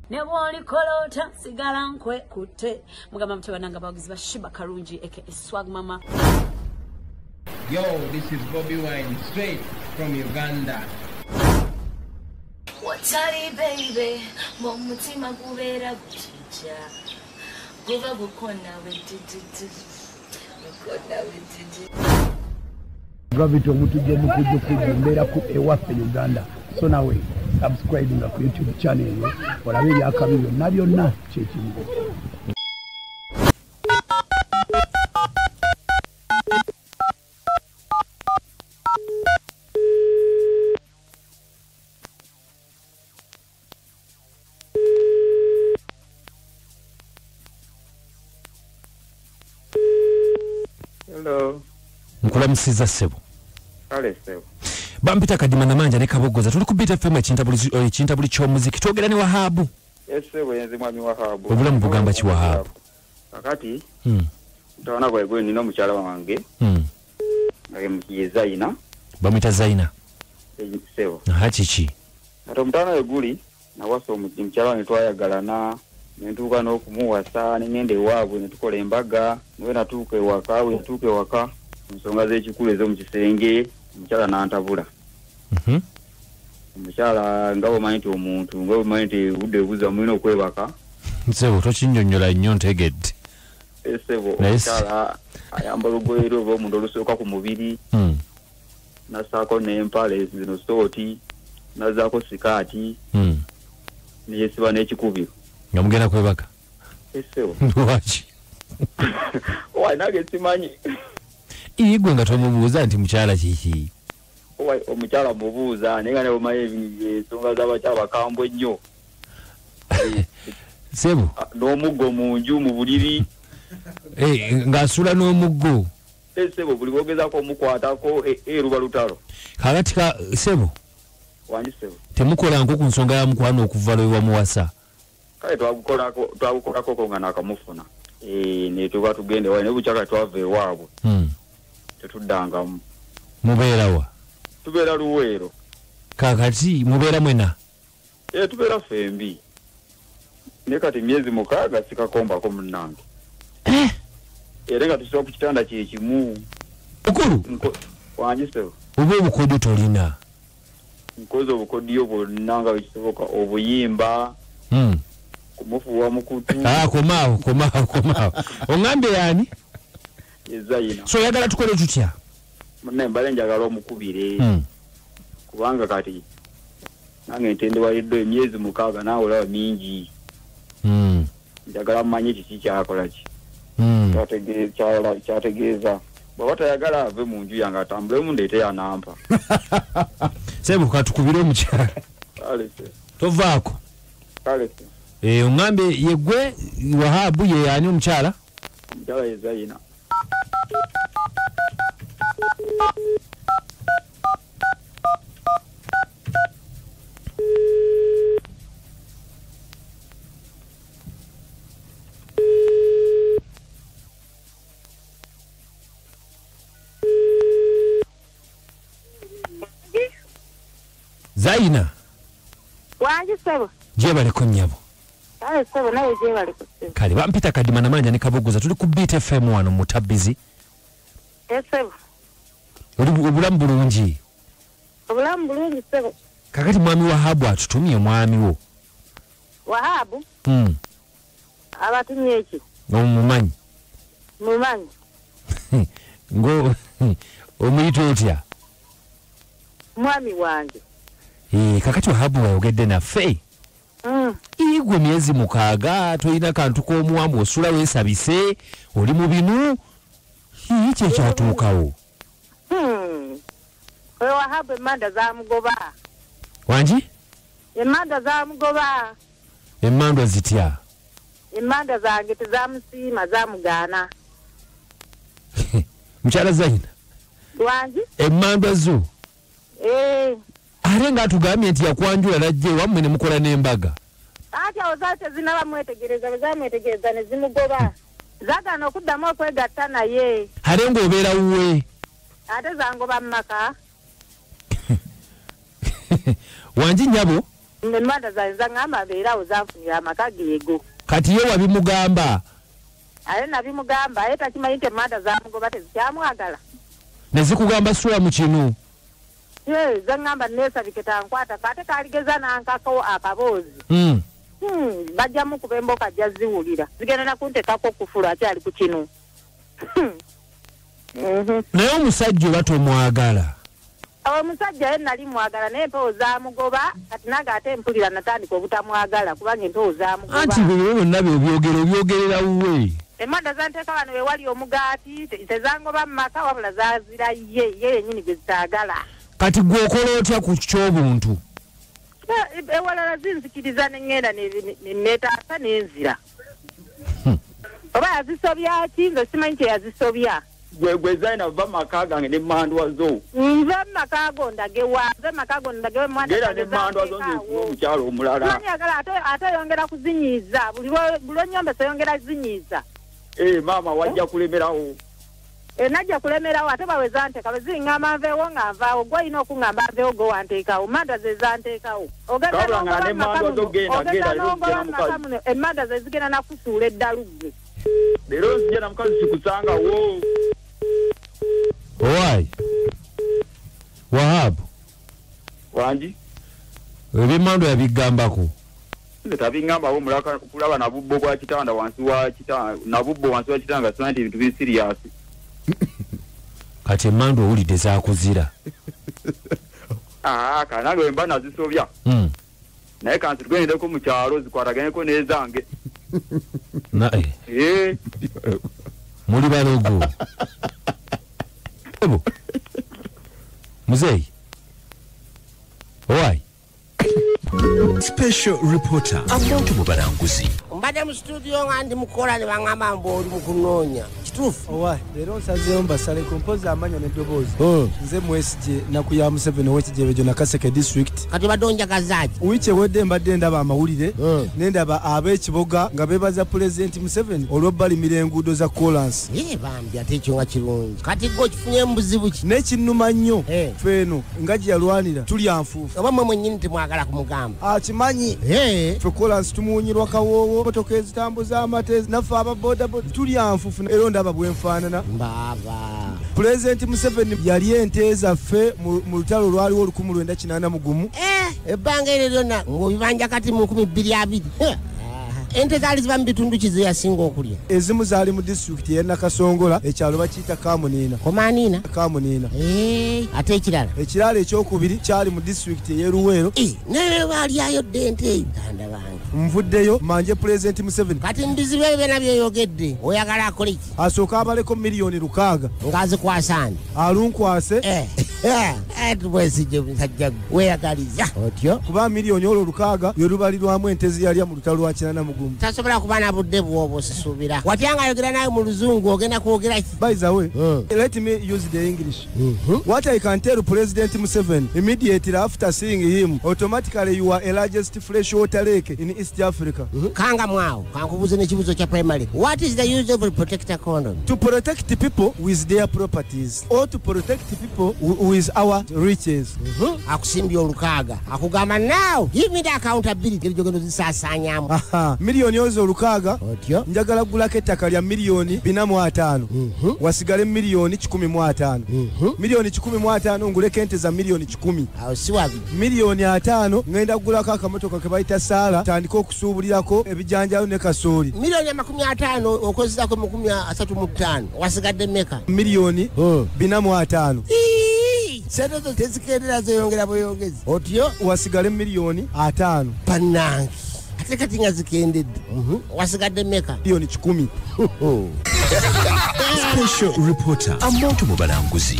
Ne bw'olikolota sigala nkwekutte. Mugamba mutwe bannange abawagizi ba Sheebah Karungi aka Swag Mama. Yo, this is Bobi Wine, straight from Uganda. Watali baby, mumutima gubeera gutija. Guba gukona we didi. Gukona we didi. Gravity omutujju omukujju kujju mbeera ku ewaffe Uganda. So nawe subscribe nga ku YouTube channel eyo olabe ebyakabi byonna byonna kyekimu. Hello. Nkulamusiza ssebo. Kale ssebo. Bampita Kadima Namanja ne Kabogoza, tuli ku Beat FM ekintabuli ky'omuziki. Twogera ne Wahabu. Yes ssebo, yenze mwami Wahabu. Obulamu bugamba ki Wahabu? Kakati mutawana bwe gwe nina omukyala wange. Nga ye Zaina. Bamuyita Zaina. Ssebo. Aha kiki? Ate omutawana we guli nawasa omukyala wange twayagalana ne ntuuka n'okumuwasa ne ngenda ewaabwe ne tukola embaga. Bwe natuuka ewaka, bwe natuuka ewaka ensonga z'ekikulu ez'omu kisenge omukyala n'antabula. Omukyala nga bw'omanyi nti omuntu nga bw'omanyi nti obudde buza mulina okwebaka. Ssebo tokinnyonnyola nnyo ntegedde. Ssebo omukyala ayambala olugoye lwe oba omunda olusooka ku mubiri, nassaako n'empale zino sooti, nazzaako sikaati, neyesiba n'ekikubiro. Nga mugenda kwebaka? Ssebo. Lwaki? Owa nange simanyi. Igwe nga tomubuuza nti mukyala kiki? Owa omukyala mubuuza naye nga naye omanyi ensonga z'abakyala bakambwe nnyo. Ssebo. N'omuggo mu nju mu buliri. Ng'asula n'omuggo. Ssebo buli bw'ogezaako omukwatako eruba lutalo. Kakati ka ssebo. Wangi ssebo. Temukola nko ku nsonga ya mukwano okuva lwe wamuwasa. Kale twagukolako nga naakamufuna. Ne tuba tugenda ewaabwe naye bukyaka twava ewaabwe. Tetuddangamu. Mubeera wa? Tubeera Luweero. Kakati mubeera mwena? Tubeera ffembi. Naye kati emyezi 6 sikakombako munnange. Era nga tusula ku kitanda kye kimu. Mukulu? Wangi ssebo. Oba obukodyo tolina? Nkoze obukodyo bwonna nga bwe kisoboka, obuyimba. Kumufuuwa mu kutu. Komaawo komaawo komaawo. Oŋŋambye yaani? Ye Zaina. So oyagala tukole tutya? Munnaye mbadde njagala omukubire. Kubanga kati nange ntendewaliddwa emyezi 6 naawe olaba mingi. Njagala mmanye kiki kyakola ki. Kyategeeza. Bw'aba tayagala ave mu nju yange atambulemu ndeete anampa. Ssebo katukubire omukyala. Kale ssebo. Tovaako. Kale ssebo. Oŋŋambye ye ggwe Wahabu ye ani omukyala? Omukyala ye Zaina. Zaina. Wangi ssebo. Gyebaleko nnyabo. Kale ssebo nawe gyebaleko ssebo. Kale bampita Kadima Namanja ne Kabogoza, tuli ku Beat FM wano mu Tabizi. Ssebo. Oli obulamu bulungi? Obulamu bulungi ssebo. Kakati mwami Wahabu atutumye mwami wo. Wahabu? Abatumye ki? Omumanyi. Mumanyi. Ngo omuyita otya? Mwami wange. Kakati Wahabu wayogedde naffe. Igwe myezi 6 tolina kantu k'omuwamu osula weesabise oli mu binu ki ekyatuukawo? Oyo Wahabu emmanda zaamugoba. Wangi? Emmanda zaamugoba. Emmandwa zitya? Emmanda zange tezaamusiima zaamugaana. Mukyala Zaina. Wangi? Emmandwa zo? Ate ng'atugambye nti yakwanjula n'ajja ewammwe ne mukola n'embaga. Ate awo zaali tezinnaba mwetegereza, bwe zaamwetegereza ne zimugoba. Zaagaana okuddamu okwegatta naye. Ate ng'obeera wuwe? Ate zangoba mu maka. Wangi nnyabo? Emanda zange zaŋŋamba mbeerawo zanfunira amaka geego. Kati ye wabimugamba? Ate nabimugamba, aye takimanyi nti emanda zamugoba tezikyamwagala. Ne zikugamba sula mu kinu? Ye, zaŋŋamba neesabike tankwata, ate kaaligeza n'ankako akaboozi. Bajja mukuba emboka ajja ziwulira. Zigenda na kunteekako okufulu akyali ku kinu. Naye omusajja oba tomwagala? Omusajja ye nali mwagala naye empewo zaamugoba, kati nange ate mpulira natandika obutamwagala kubanga empewo zaamugoba. Anti bwe byonna by'obyogera obyogerera wuwe. Emanda zanteeka wano we wali omugaati tezangoba mu maka wabula zaazira ye yennyini gwe zitaagala. Kati gwe okola otya ku ky'obuntu? Ewalala zinzikiriza ne ŋŋenda ne neetaasa n'enzira. Oba yazisobya ki? Nze simanyi kye yazisobya. Gwe Zaina va maka gange ne mandwa zo. Nva maka go ndagewa, nve maka go ndagewa mwana. Gera ne mandwa zo nze omukyalo omulala. Mani agala ate yongera kuzinyiza, buli lw'onnyombe yongera zinyiza. Mama wajja kulemerawo. Najja kulemerawo ate bawe zanteeka bwe zingamba nveewo nga nvaawo, gwe olina okuŋŋamba nveewo gwe wanteekawo, manda ze zanteekawo. Ogeza n'ongoba maka muno, emanda ze zigenda nakusuula eddalu ggwe. Leero nzija na mukazi sikusangawo. Owai Wahabu. Wangi? Ebimando yabigambako. Nze tabingambawo mulaka kulaba na bubbo bwa kitanda wansi wa kitanda na bubbo wansi wa kitanda simanyi nti ebintu biri serious. Kati emmandu owulidde zaakuzira. Kanange mba nazisobya. Naye kansirugendeko mu kyalo zikwataganeko n'ezange. Naye. Muli balogo. Muzeeyi. Owai. Special reporter Amuntu Mubaranguzi. Mbadde mu studio nga ndi mukola ne baŋŋamba mbu oli mu kunoonya. Kituufu. Owa, leero nsazeewo mbasaleko mpozi amanya n'eddoboozi. Nze Mwesigye nnaku ya Museveni ow'Ekijebejo Nakaseke district. Kati obadde onjagaza ki? Wiiki ewedde mbadde ndaba amawulire ne ndaba ab'ekiboga nga beebaza Pulezidenti Museveni olw'obbalimira enguudo za koolansi. Ye bambi ate ekyo nga kirungi. Kati gwe okifunyeemu buzibu ki? N'ekinnuma nnyo ffe eno nga gye yalwanira tulya nfuufu. Oba mmwe mwennyini temwagala kumugamba? Akimanyi. Ffe koolansi tumuwunyirwa kawoowo, motoka ezitambuza amata naffe aba bodaboda tulya nfuufu era ndaba bwenfaanana. Mbaaba. Pulezidenti Museveni yali ente zaffe mu lutalo olwaliwo 1981. Ebbanga eryo lyonna ng'obibanja kati mu 2020. Ente zaali ziva mu bitundu ki ze yasinga okulya? Ezimu zaali mu disitulikiti ey'e Nakasongola, ekyalo bakiyita Kamuniina. Komaniina? Kamuniina. Ate ekirala? Ekirala ekyokubiri kyali mu disitulikiti ey'e Luweero. Naye baalyayo dda ente eyo. Ganda bange. Nvuddeyo manje Pulezidenti Museveni. Kati mu bizibu ebyo byonna by'oyogedde oyagala akole ki? Asooke abaleko miliyoni 6. Ng'azikwasa ani? Alunkwase. Mwesigye musajja gwe weeyagaliza. Otyo? Kuba miliyoni olwo 6 lwe lubalirwamu ente ze yalya mu lutalo lwa 81. Tasobola kuba na budde bw'obwo sisuubira. Watya ng'ayogera nawe mu luzungu ogenda kwogera ki? By the way, let me use the English. What I can tell President Museveni immediately after seeing him, automatically you are a largest freshwater lake in East Africa. Kanga mwawo, kankubuuze n'ekibuuzo kya primary. What is the use of a protector condom? To protect people with their properties or to protect people with our riches. Akusimbye olukaaga. Akugamba now, give me the accountability gy'ogenda ozisaasaanyaamu. Miliyoni ozo 6. Otyo? Njagala kugulako ettaka lya miliyoni 405. Wasigale miliyoni 105. Miliyoni 105 nguleko ente za miliyoni 10. Awo si wabi. Miliyoni 5 ngenda kugulako akamotoka ke bayita Saala tandika okusuubulirako ebijanjaalo ne kasooli. Miliyoni 50 okozesako 35 wasigadde mmeka? Miliyoni 405. Sente zo tezikendera zeyongera bweyongezi. Otyo? Wasigale miliyoni 5. Bannange. Ate kati nga zikendedde. Wasigadde mmeka? Miliyoni 10. Special reporter Amuntu Mubaranguzi.